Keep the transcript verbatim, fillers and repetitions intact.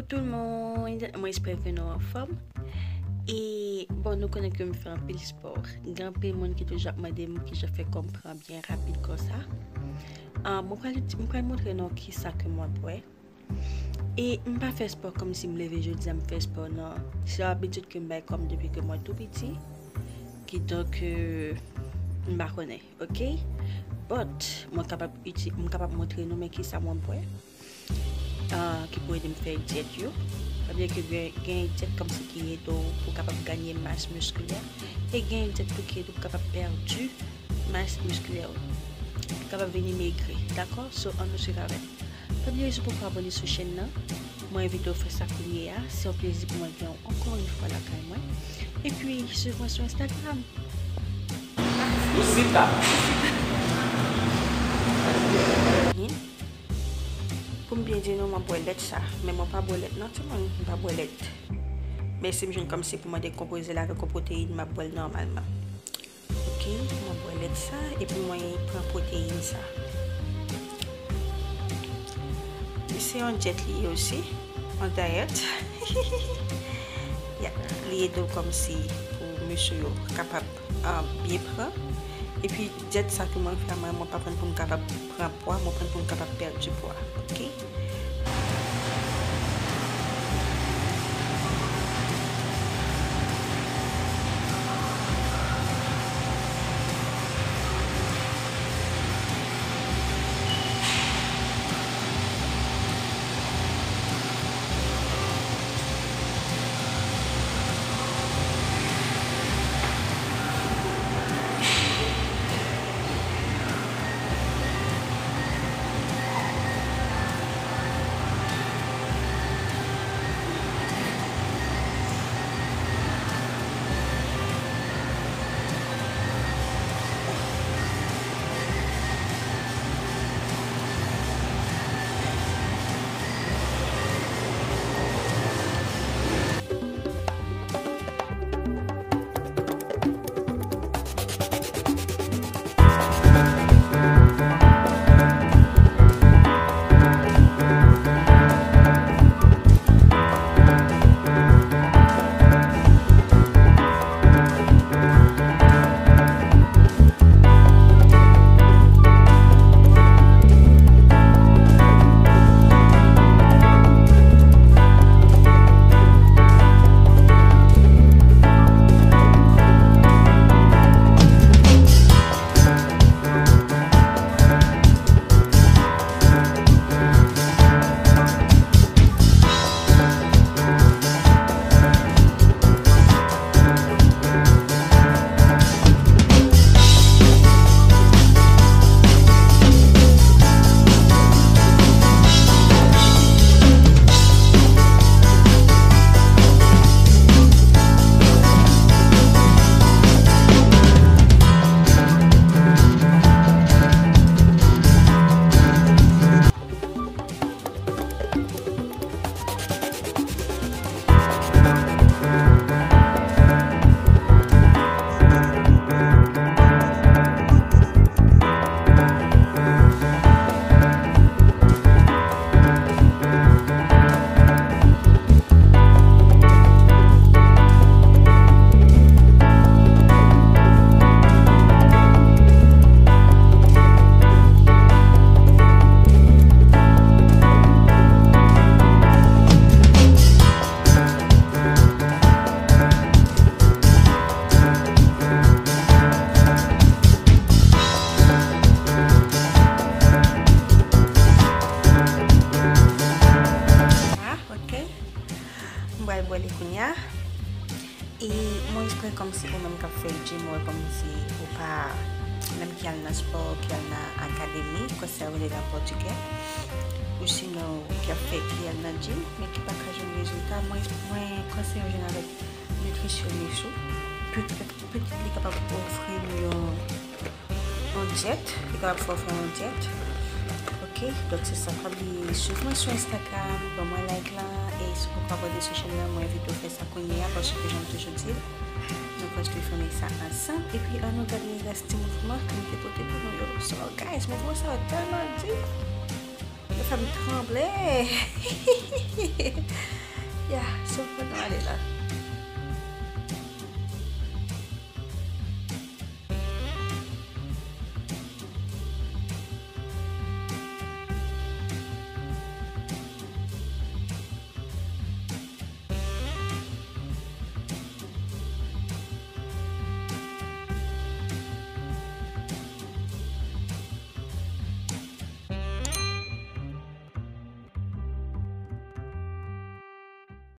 Tout moun, mwen espere ke nou anfòm. E bon, nou konnen ke m fè anpil spò. Gen anpil moun ki toujou ap mande m kijan fè kò m pran byen rapid konsa. Ah, mwen pral, mwen pral montre nou kisa ke mwen bwè. E m pa fè spò kòmsi m leve jodi a m fè spò, non. Se yon abitid ke m bay kò m depi ke mwen tou piti. Kidonk, euh, m pa konnen, oke? But, mwen kapab iti-, m kapab montre nou men kisa mwen bwè, ah, ki pou ede m fè dyèt yo. Pa bliye ke gen, gen dyèt kòmsi ki ede w pou w kapab ganye mas miskilè. E gen dyèt tou ki ede w pou w kapab pèdi mas miskilè ou. Kapab vini megri, dakò? So, ann nou swiv avè m. Pa bliye sou pou w abòne sou chèn nan. Mwen envite w fè sa kounye a. Se yon plezi pou mwen gen w ankò yon fwa lakay mwen. Epi, swiv mwen sou Instagram. Pou m byen di nou, mwen bwè lèt sa. Men mwen pa bwè lèt non, timoun. Mwen pa bwè lèt. Men si m jwenn kòmsi pou mwen dekonpoze l avèk yon pwoteyin, m ap bwè l nòmalman. Oke, mwen bwè lèt sa, epi mwen pran pwoteyin sa. Se yon dyèt li ye osi, yon dayèt. Ya, li ede w kòmsi pou miso yo kapab, ah, byen pran. Epi dyèt sa ke mwen fè a, mwen, mwen pa pran pou m kapab pran pwa, mwen pran pou m kapab pèdi pwa. Oke? Ah, ok. M pral bwè li kounye a. E mwen espere kòmsi ou menm k ap fè gym, ou wè kòmsi ou pa, menm ki al nan spò, ki al nan akademi, konsève li nan pòtigè, ou sinon ki ap fè, ki al nan gym, men ki pa ka jwenn rezilta, mwen, mwen konseye w jwenn avèk nitrisyonis ou. Petèt, petèt li kapab ofri nou yon yon dyèt, li kapab fè w fè yon dyèt. Ok, donk se sa. Pa bliye swiv mwen sou Instagram, ban mwen like la, e si w poko abòne sou chèn nan, mwen envite w fè sa kounye a, paske jan m toujou di l, nou konstwi fanmi sa ansanm. Epi, ann nou gade rès ti mouvman ke m te pote pou nou yo. So, guys, mouvman sa yo tèlman di. Yo fè m tranble.